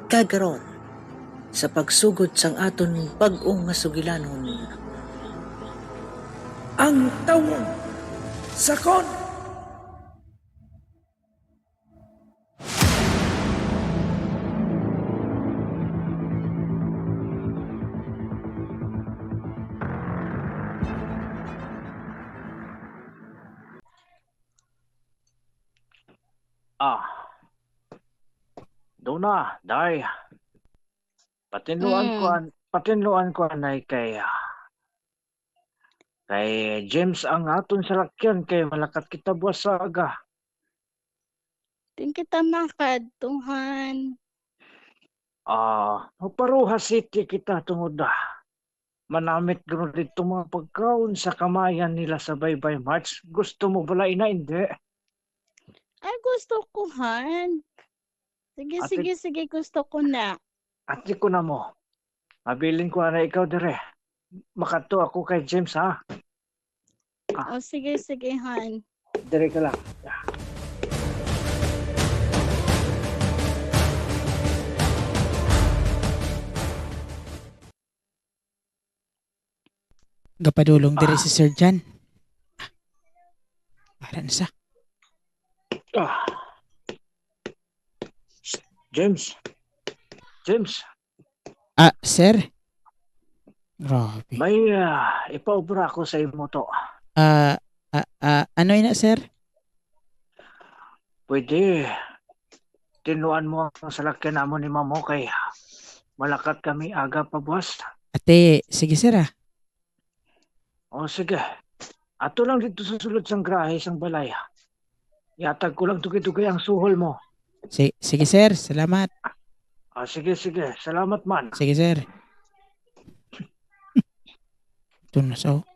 Kagaron, sa pagsugod sang aton bag-o nga sugilanon, Ang tawon sa kon. Ah. Duna, day. Patinluan ko an patinluan ko anay kay kay James ang aton salakyan kay malakat kita buwas sa aga. Din kita makadtuhan. Ah, Maparuha City kita tungod manamit gano dito mga pagkaon sa kamayan nila sa Baybay March. Gusto mo bala ina hindi? Ay, gusto ko, Han. Sige, Ate- sige, sige, gusto ko na. Ate ko na mo. Mabilin ko na ikaw dire. Makadto ako kay James ha. O, sige, sige, Han. Dire ka lang. Gapadulong diri si Sir Jan. Para na sa. Ah. James. James, Ah, sir. Grabe. may ipaobra ako sa imo to. Ah, ano ina, sir? Pwede tinuan mo ang salakyan namo ni Mamo kay malakat kami aga pa buwas. Ate, sige sir ah. O sige. Ato lang dito sa sulod sang grahe sang balay. Yatag ko lang tugay-tugay ang suhol mo. Sige sir, salamat. Ah, sige, sige. Salamat man. Sige sir. Ito na so.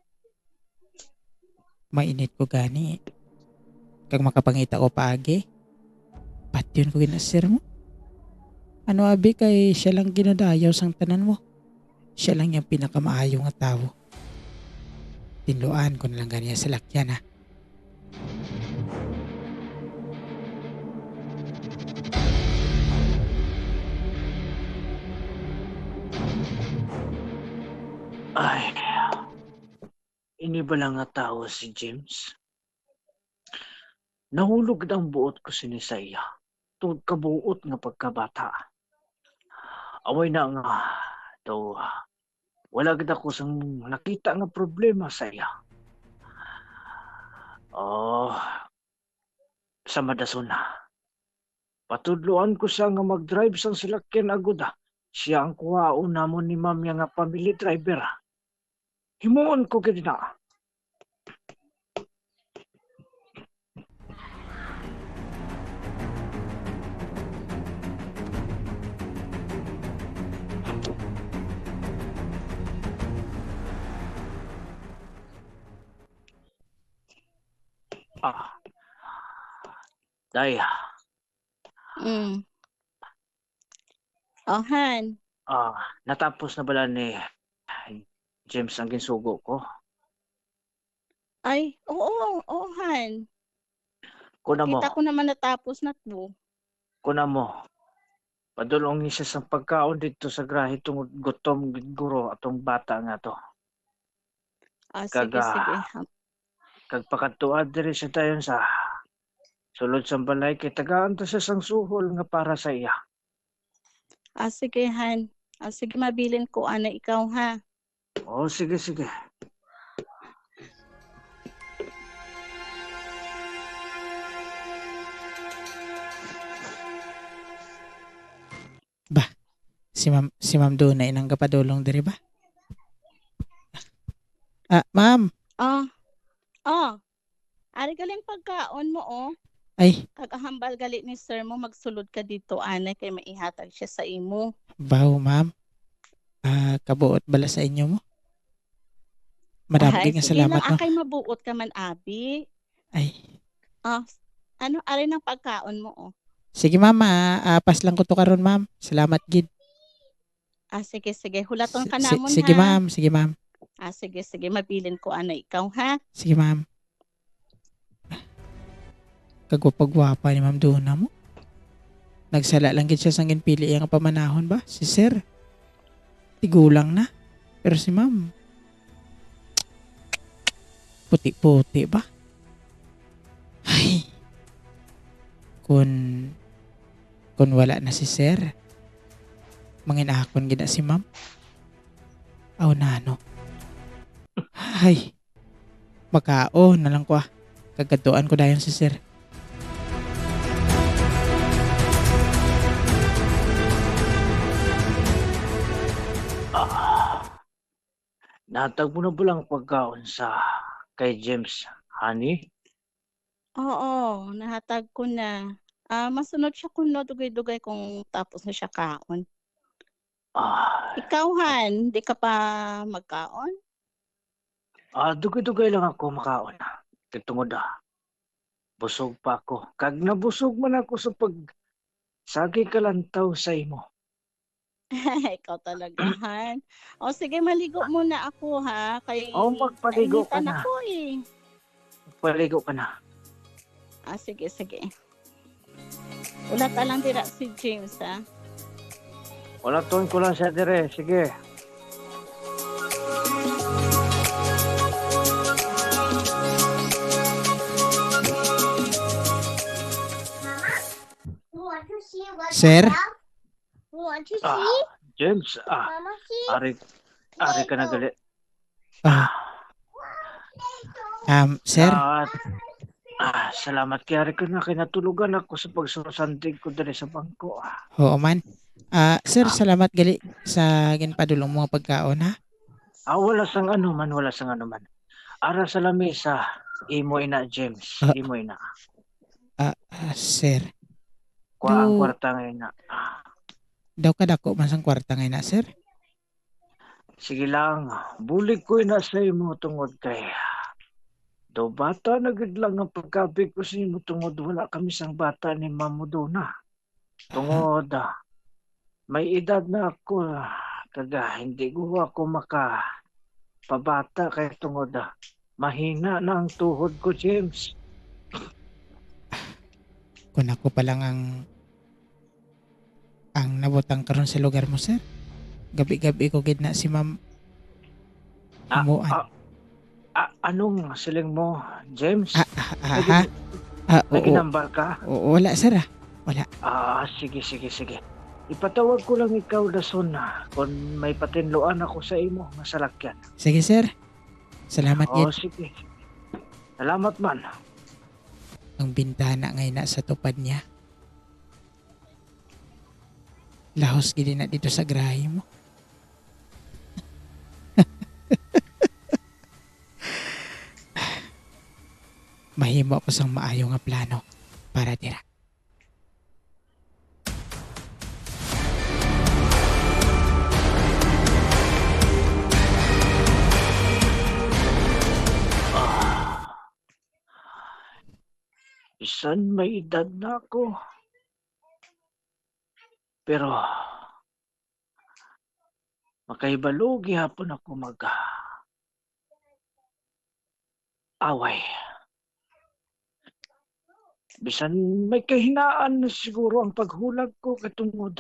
Mainit ko gani. Kag makapangita ko paagi. Patyon ko gina sir mo. Ano abi kay siya lang ginadayaw sang tanan mo. Siya lang yung pinakamaayo nga tao. Tinluan ko na lang ganiya sa lakyan ha. Ay, ini ba lang nga tao si James? Nahulog na ang buot ko sinisaya. Tungod kabuot nga pagkabata. Away na nga, daw, wala gid ako sang nakita nga problema sa iya. Oh, sa madason na. Patudloan ko siya nga mag-drive sang salakyan agud ah. Siya ang kuhaon namon ni ma'am nga family driver. Himuon ko gid na. Ah. Day, O, Han. natapos na bala ni James ang ginsugo ko. Ay, oo, oo, Han. Kuna mo, Kita ko naman natapos na to. kuna mo. Padulong ni siya sa pagkaon dito sa grahe tungod gutom gid guro atong bata nga to. Ah, sige, Kaga. sige. Kag pakadtuad diri siya dayon sa sulod sa balay kay tagaan ta siya sang suhol nga para sa iya. Ah, sige, Han. Ah, sige, mabilin ko, ana, ikaw, ha? Oh, sige sige. Si ma'am Duna inang gapadulong diri ba? Ah, ma'am. Oh, oh. Ari galing pagkaon mo, oh. Ay, Kagahambal gali ni sir mo, magsulod ka dito, ana, kay maihatag siya sa imo. baw ma'am. Ah, kabuot bala sa inyo mo. Madami Ay, nga sige salamat lang, no. akay mabuot ka man, abi. Ay, Ah, ano, ari ng pagkaon mo, oh. sige ma'am, pas lang ko to karon ma'am. Salamat gid. Ah, sige, sige. Hulaton ka namon, Sige ha? ma'am, sige ma'am. Ah, sige, sige. Mabilin ko, ana, ikaw, ha? Sige ma'am. Kagwapagwapa ni ma'am Duna mo. Nagsala lang gid siya sang ginpili iya nga pamanahon ba? Si sir. Tigulang na. Pero si ma'am, puti-puti ba? Ay. Kung wala na si sir, manginakon gid na si ma'am. Aw nano. Ay. Makao na lang ko ah. Kagatuan ko dayon si sir. Ah, natag mo na ba lang pagkaon sa kay James, honey? Oo, nahatag ko na. Ah, masunod siya kuno dugay-dugay kung tapos na siya kaon. Ah, Ikaw Han, di ka pa magkaon? Dugay-dugay lang ako makaon. Kay tungod busog pa ako. Kag nabusog man ako sa pag sagi kalantaw sa imo. Ikaw talaga, Han. O sige, maligo muna ako ha. Kay O, magpaligo ka nainitan na. ako eh. Paligo ka na. Ah, sige, sige. Wala ta lang dira si James ha. Wala tuon ko lang siya dire. Sige. Sir? Ah, James, ari ari ka na gali. Ah. Sir, Salamat kay ari ka na kinatulugan ako sa pagsusandig ko diri sa bangko. Oo man. Ah, sir, salamat gali sa ginpadulong mo nga pagkaon ha. Wala sang ano man, wala sang ano man. Ara sa lamesa, imo ina James, imo ina. Sir, Kuha ang Do- kwarta nga ina. Daw kadako man sang kwarta ngay na, sir. Sige lang, bulig ko ina sa imo tungod kay do bata na gid lang ang pagkabig ko sa imo tungod wala kami sang bata ni Ma'am Donna. Tungod may edad na ako kaga hindi ko ako maka pabata kay tungod mahina na ang tuhod ko, James. Kung ako pa lang ang nabutang karon sa lugar mo, sir. Gabi-gabi ko gid na si ma'am himuan. Anong siling mo, James? Ha? Oo. Naginambal ka? Oo, wala, sir. Wala. Sige, sige, sige. Ipatawag ko lang ikaw, Dason, kung may patinloan ako sa imo nga salakyan. Sige, sir. Salamat, Oo, gid. sige. Salamat man. Ang bintana ngay na sa tupad niya. Lahos gid na dito sa grahe mo. Mahimo ko sang maayo nga plano para dira. Bisan may edad na ako. Pero makahibalo gihapon ako mag away. Bisan may kahinaan na siguro ang paghulag ko katungod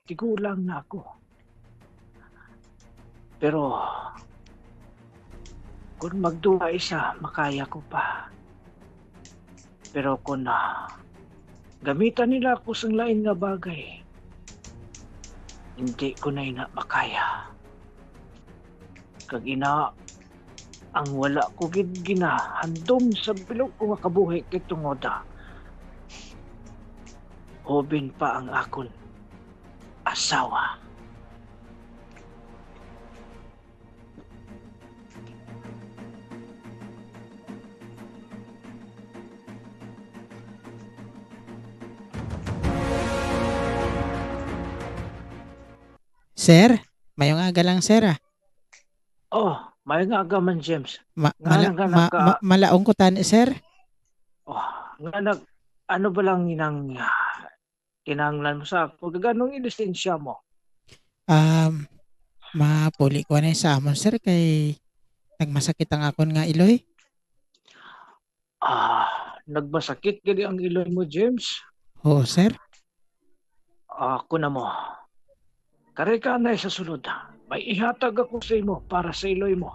tigulang na ako. Pero kung magduwa isa, makaya ko pa. Pero kung gamitan nila ako sa lain nga bagay, hindi ko na ina makaya. Kag ina, ang wala ko gid ginahandom sa bilog ko nga kabuhi kay tungod hobin pa ang akon asawa. Sir, mayong aga lang, sir. Oh, mayong aga man, James. Nga Malaong ko tani, sir. Oh, nga nag, ano ba lang inang kinahanglan mo sa ako? Ganong ilisensya mo? Mapuli ko na sa amon, sir, kay nagmasakit ang akon nga iloy. Nagmasakit gali ang iloy mo, James? Oo, sir. Ako na mo. Kare ka na sa sulod. May ihatag ako sa imo para sa iloy mo.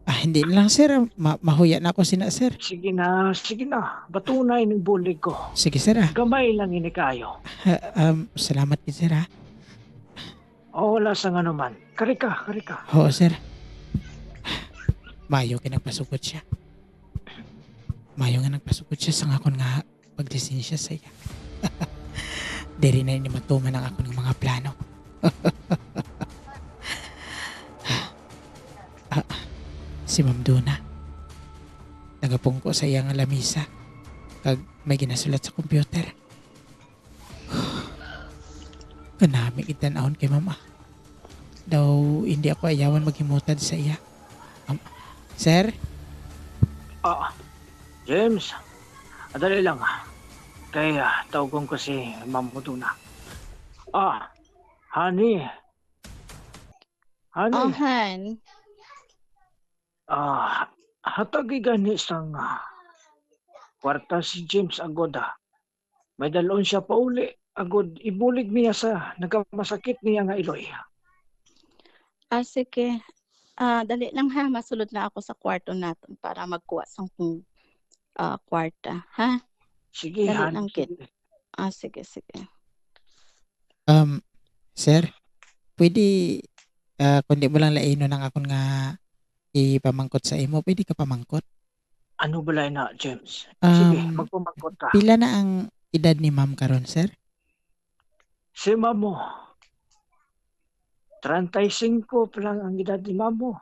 Ah, hindi na lang, sir. Mahuya na ako sina, sir. Sige na, sige na. Batunay ng bulig ko. Sige, sir, ah. Gamay lang ini kayo. Salamat gid, sir, ah. O wala sa nga naman. Kare ka, kare ka. Oo, sir. Mayo kay nagpasugod siya. Mayo nga nagpasugod siya sa akon nga paglisensya sa iya. Diri na ini matuman ang akon nga mga plano. Ah, si Ma'am Duna. Nagapungko sa iya nga lamisa. Kag may ginasulat sa computer. Kanami itan-ahon kay mama. Daw hindi ako ayawan maghimutad sa iya. Sir? Ah, James, dali lang. Kaya tawagon ko si Ma'am Duna. Ah, honey. Honey. Oh, Han. Ah, hatagi gani sang kwarta si James Agoda. May dalon siya pauli. Agod ibulig niya sa nagamasakit niya nga iloy. Ah, sige. Ah, dali lang ha, masulod na ako sa kwarto natin para magkuha sang kwarta, ha? Sige, Dali honey. lang, kid. Sige. Ah, sige, sige. Sir, pwede, kundi mo lang laino ng akon nga ipamangkot sa imo, pwede ka pamangkot? Ano balay na, James? Sige, magpamangkot ka. Pila na ang edad ni ma'am karon, sir? Si ma'am mo, 35 pa lang ang edad ni ma'am mo.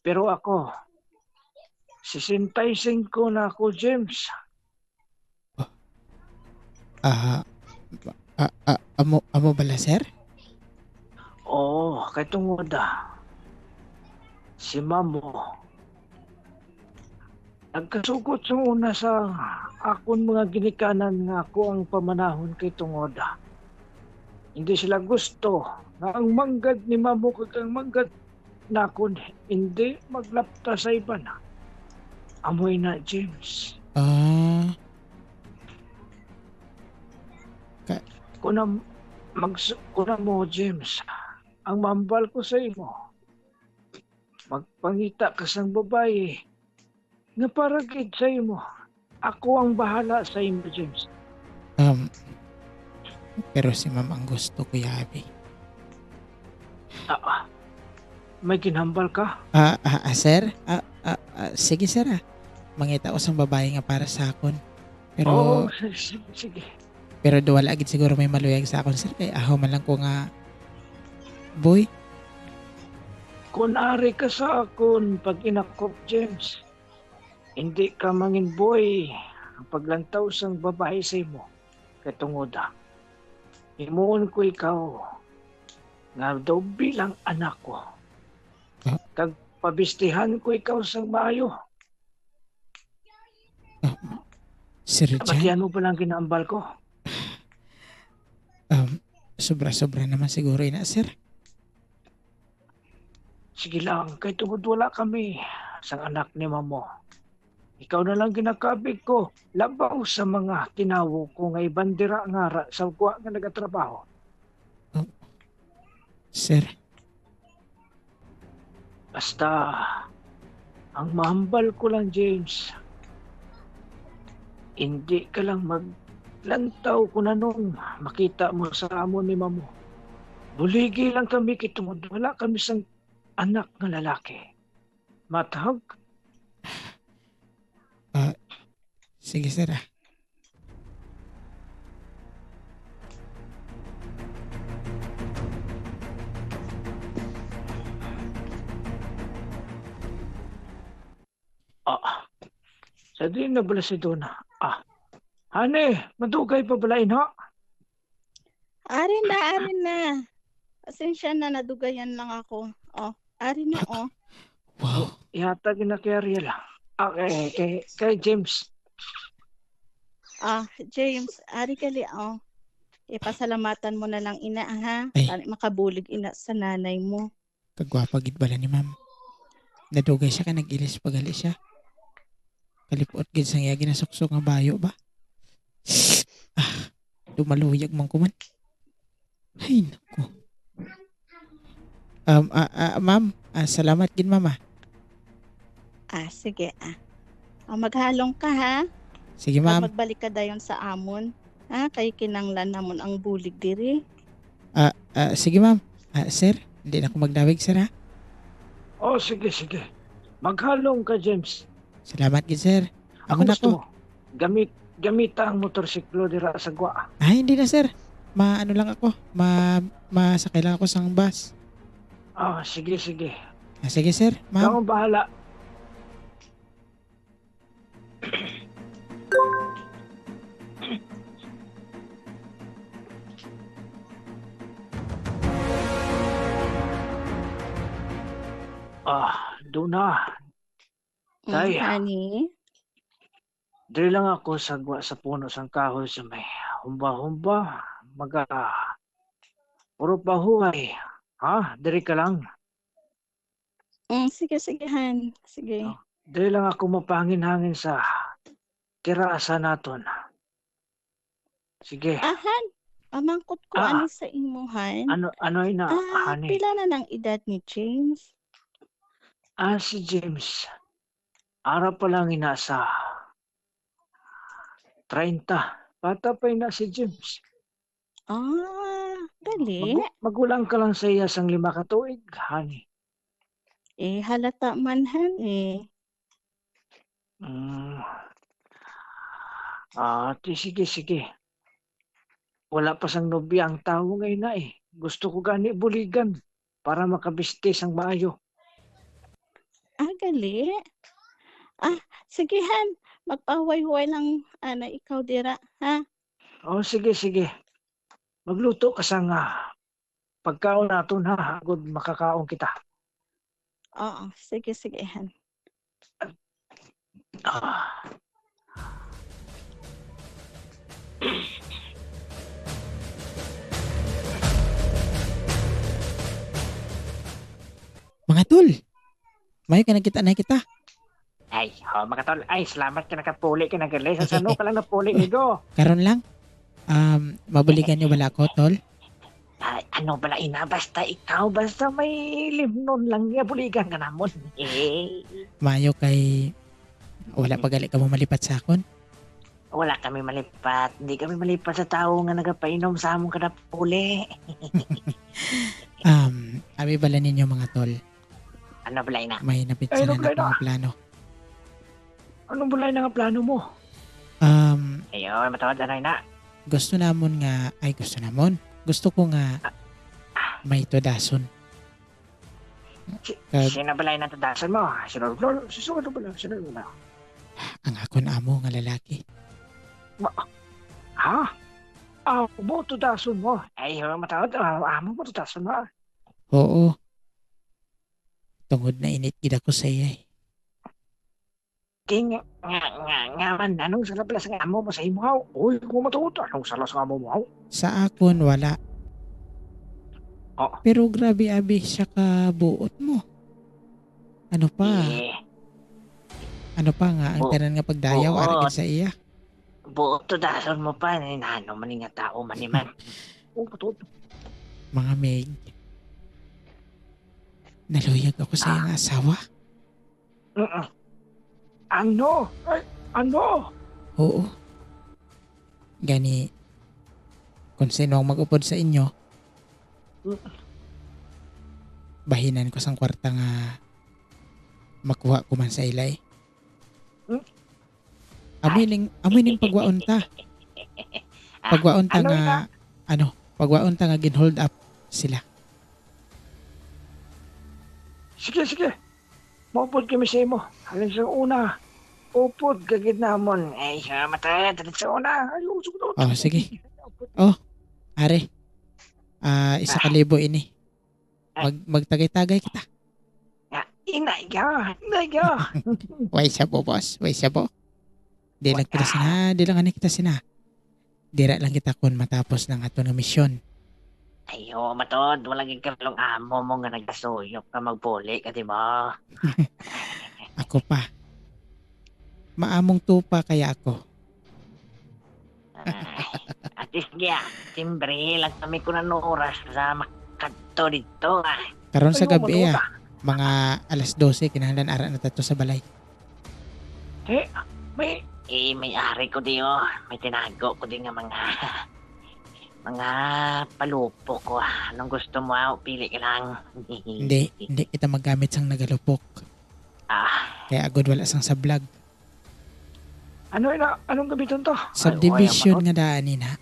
Pero ako, 65 na ako, James. Amo bala, sir? Oo, kay tungod ah. Si ma'am mo, nagkasugot sa una sa akon mga ginikanan nga ako ang pamanahon kay tungod ah. Hindi sila gusto nga ang manggad ni ma'am mo kag ang manggad nakon hindi maglapta sa iba na. Amoy na, James. Kuna mo, James, ang mambal ko sa imo, magpangita ka sang babae nga para gid sa imo. Ako ang bahala sa imo, James. Pero si ma'am ang gusto ko, Yabi. May ginhambal ka? Sir? Sige, sir. Mangita ko sang babae nga para sa akon. Pero Oo, sige, sige. Pero wala gid siguro may maluyag sa akon, sir. Kay aho man lang ko nga boy. Kung ari ka sa akon pag inakop, James, hindi ka mangin boy ang paglantaw sang babae sa imo. Kay tungod, himuon ko ikaw nga daw bilang anak ko. Kag pabistihan ko ikaw sang maayo. Sir Jan? Batian mo pa lang ginaambal ko. Sobra-sobra naman siguro ina, sir. Sige lang, kay tungod wala kami sang anak ni mamo. Ikaw na lang ginakabig ko, labaw sa mga tinawo ko nga ibandera nga ra sa kuwa nga nagatrabaho. Oh. Sir. Basta, ang mahambal ko lang, James, hindi ka lang maglantaw kung anong makita mo sa amo ni mamo. Buligi lang kami kitungod, wala kami sang anak nga lalaki. Matahag? Sige, sir. Sa di na bala si Donna. Hane, madugay pa bala ina? Ari na, ari na. Pasensya na, nadugayan lang ako. Oh, ari na, oh. Wow. Ihatag na kay Ariel. Kay James. James, ari kali, oh. Ipasalamatan mo na lang ina, ha? Ay. Para makabulig ina sa nanay mo. Kagwapa gid bala ni ma'am. Nadugay siya ka, nag-ilis pagali siya. Kalipot gid sang iya ginasuksok nga bayo ba? Dumaluyag man ko man. Ay, nako. Ma'am, salamat gin, mama. Ah, sige ah. Ah, maghalong ka ha. Sige, Kag ma'am. magbalik ka dayon sa amon. Ha, kay kinanglan namon ang bulig diri. Ah, sige, ma'am. Ah, sir, hindi na ako magdawig, sir, ha? Oh, sige, sige. Maghalong ka, James. Salamat gid, sir. Ako Amo na gusto ko. mo. Gamita ang motorsiklo dira sa gwa. Ay, hindi na, sir. Maano lang ako. Masakay lang ako sa bus. Ah, sige, sige. Ah, sige, sir. Ikaw Ma'am. ang bahala. Ah, doon na. Tay. Honey. Diri lang ako sa gwa sa puno sang kahoy sa may humba-humba. Maga puro pahuway. Ha? Diri ka lang. Sige, sige, Han. Sige. Oh. Diri lang ako mapangin-hangin sa terasa naton. Sige. Ah, Han. Pamangkot ko Ah. ani sa imo, Han. Ano ano ina, Ah, honey? pila na ng edad ni James? Ah, si James. Ara pa lang ina sa 30. Bata pa ina si James. Ah, dali. Magulang ka lang sa iya sang 5 ka tuig, honey. Eh, halata man, Han, eh. Ah, ti sige, sige. Wala pa sang nobya ang tawo ngayon na eh. Gusto ko gani buligan para makabiste sang maayo. Ah, gali. Ah, sige, Han. Magpaway-way lang, ana, ikaw dira, ha? Oh, sige, sige. Magluto ka sang pagkaon naton ha, agud makakaon kita. Oo, sige, sige, Han. Ah. Mga tol, may ka nakita na kita. Ay, ho, mga tol. Ay, salamat ka nakapuli ka na gali. Sa sano ka lang napuli, Migo. Karon lang. Mabuligan niyo bala ako, tol? Ay, ano bala ina? Basta ikaw, basta may limnon lang niya. Buligan ka namon. Eh, Mayo kay wala pa gali ka mo malipat sa akon. Wala kami malipat. Hindi kami malipat sa tao nga nagapainom sa among kadapuli. Abi bala ninyo mga tol. Ano bala ina? May napitsa Ay, na ano bala na akong plano. Anong balay na nga plano mo? Ayun, matawad, ano ina? Gusto namon nga, ay gusto namon. Gusto ko nga may tudason. Kag Sino balay na tudason mo? Sino sino bala? Sino bala? Ang akon amo nga lalaki. Ha? Amo tudason mo? Ay, matawad, amo mo tudason mo? Oo. Tungod na init gid ako sa iya. King, nga, nga, nga man, anong sala pala sa amo mo sa imo? Haw? Uy, kung matuot, anong sala sa amo mo? Haw? Sa akon, wala. Oh. Pero grabe, abi, siya ka buot mo. Ano pa? Eh. Ano pa nga, ang tanan nga pagdayaw, buot. aragin sa iya. Buot tudason mo pa, ano man nga tao man ni man. Oh, matuot. Mga meg, naluyag ako sa iyang asawa. Mm-mm. Ano? Ay, ano? Oo. Gani, kung sino ang mag-upod sa inyo, bahinan ko sang kwarta nga makuha ko man sa ilay. Amoy ning pagwaon ta. Pagwaon ta Ano nga, ina? ano, pagwaon ta nga gin-hold up sila. Sige, sige. Maupod kami sa imo. Halin sa una. Upod kagid namon. Ay, siya mata. Halin sa una. Ay, usok na. Oh, sige. Oh, are. 1,000 ini. Magtagay-tagay kita. Inay ka. Inay ka. Way siya po, boss. Way siya po. Di lang kita sina. Di lang ani kita sina. Dira lang kita kun matapos ng ato nga misyon. Ay, oo, matod. Walang ikabalong amo mo nga nagasuyok ka magbuli ka, di ba? Ako pa. Maamong tupa kaya ako. Ay, Sige, siyempre lang kami kung ano oras sa makadto dito ah. Karon sa Ayaw, gabi manuot, ah, mga alas 12 kinahanglan ara na tato sa balay. Eh, may Eh, may ari ko di oh. May tinago ko di nga mga mga palupo ko ah. Anong gusto mo ah? Pili ka lang. Hindi, hindi kita magamit sang nagalupok. Ah, Kaya agad wala sang sablag. ano ina, anong gamiton to? Subdivision Ay, nga daan ni na.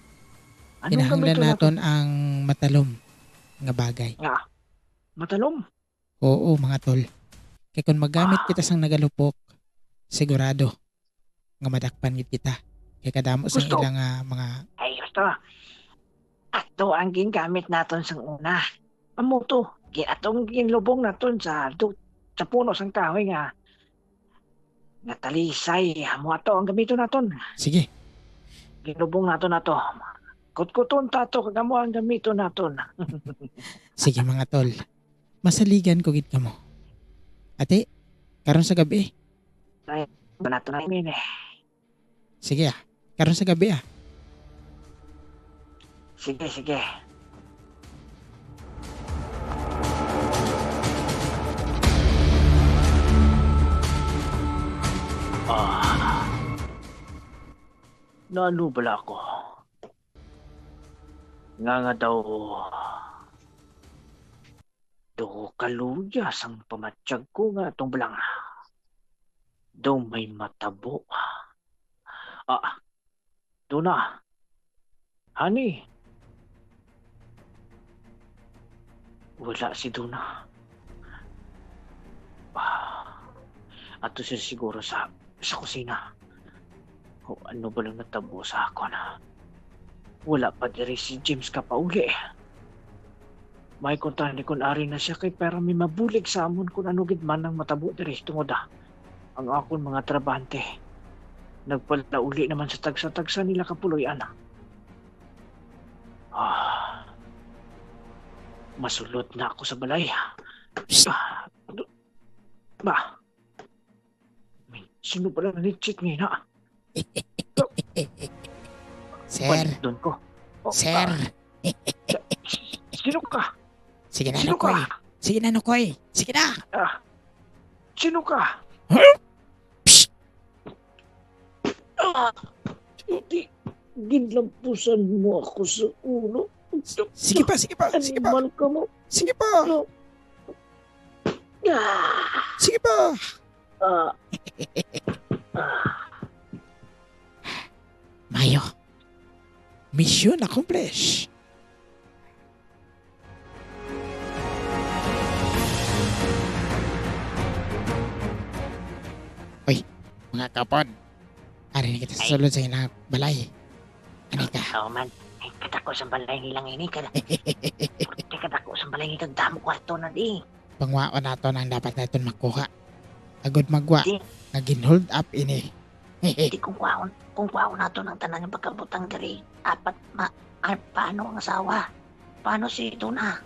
Anong Kinahanglan gamiton nato? naton ang matalom nga bagay. Matalom. Oo, mga tol. Kaya kung magamit kita sang nagalupok, sigurado nga madakpan gid kita. Kay kadamo sang Gusto. ilang mga ay, Basta, ato ang gingamit naton sang una. amo to. Atong ginlubong naton sa sa puno sang kahoy nga nga talisay. Amo ato ang gamiton naton. sige, Ginlubong naton ato. Kutkuton tato kag amo ang gamiton naton. sige mga tol. Masaligan ko gid kamo. Ate, karon sa gabi. Nato na ini. Sige ah. Karon sa gabi ah. Sige, sige. Ah. Naano bala ako? Nga nga daw, do kaluya sang pamatsyag ko nga itong balang. Daw may matabo. Ah, do na. Honey. Wala si Duna. Ah, ato siya siguro sa kusina. O ano ba lang natabo sa ako na? Wala pa diri si James kapauli. May konta ni kun ari na siya kay pero may mabulig sa amon kung ano gid man ang matabo diri tungod ah. Ang akon mga trabahante nagpalauli naman sa tagsa-tagsa nila kapuloy-an. Ah, masulod na ako sa balay. Psst. Ah, ba? May sino pala ni-cheat ngayon ha? Sir, Balik doon ko. Oh, sir. ah, sino ka? Sige na, Sino Nukoy. ka? Sige na, Nukoy. Sige na. Ah, sino ka? Huh? Psst. Ah, di, ginlampusan mo ako sa ulo. Sige pa, sige pa, sige pa. Animal ka mo. Sige pa. Ah, Sige pa. ah, Mayo. Mission accomplished. Uy, mga kapon. Ari na kita sa sulod sa ilang balay. Ano ka? Oo man. Ay, kadako sa balay nilang ini. Kada, Puti kadako sa balay nila. Damo kwarto na di. Pangwaon nato nang dapat naton makuha. Agod magwa. Di. Nga ginhold up ini. Di kung kwaon. Kung kwaon nato ng tanan yung pagkabutang diri. Apat ma... Ay, paano ang asawa? Paano si Duna?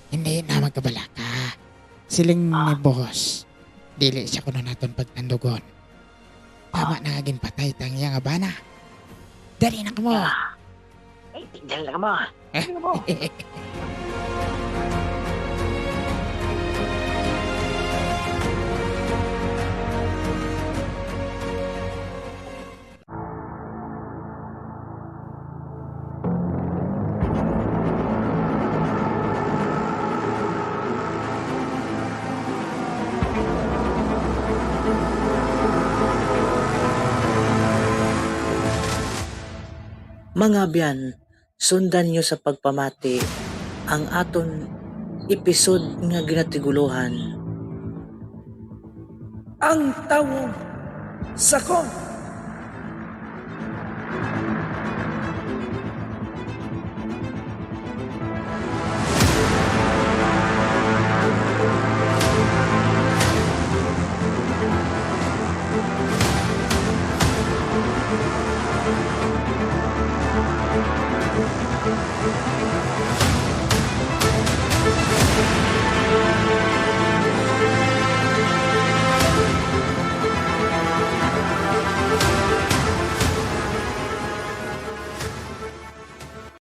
Hindi na magkabala ka. Siling ni boss. Dili siya kuno naton pagtandugon. Tama na nga ginpatay tang iya nga bana. Dali na kamo. Ah. Ay, dali na mo. sino mo? Mga abyan, sundan nyo sa pagpamati ang aton episode nga ginatiguluhan. Ang tawo sa Kong.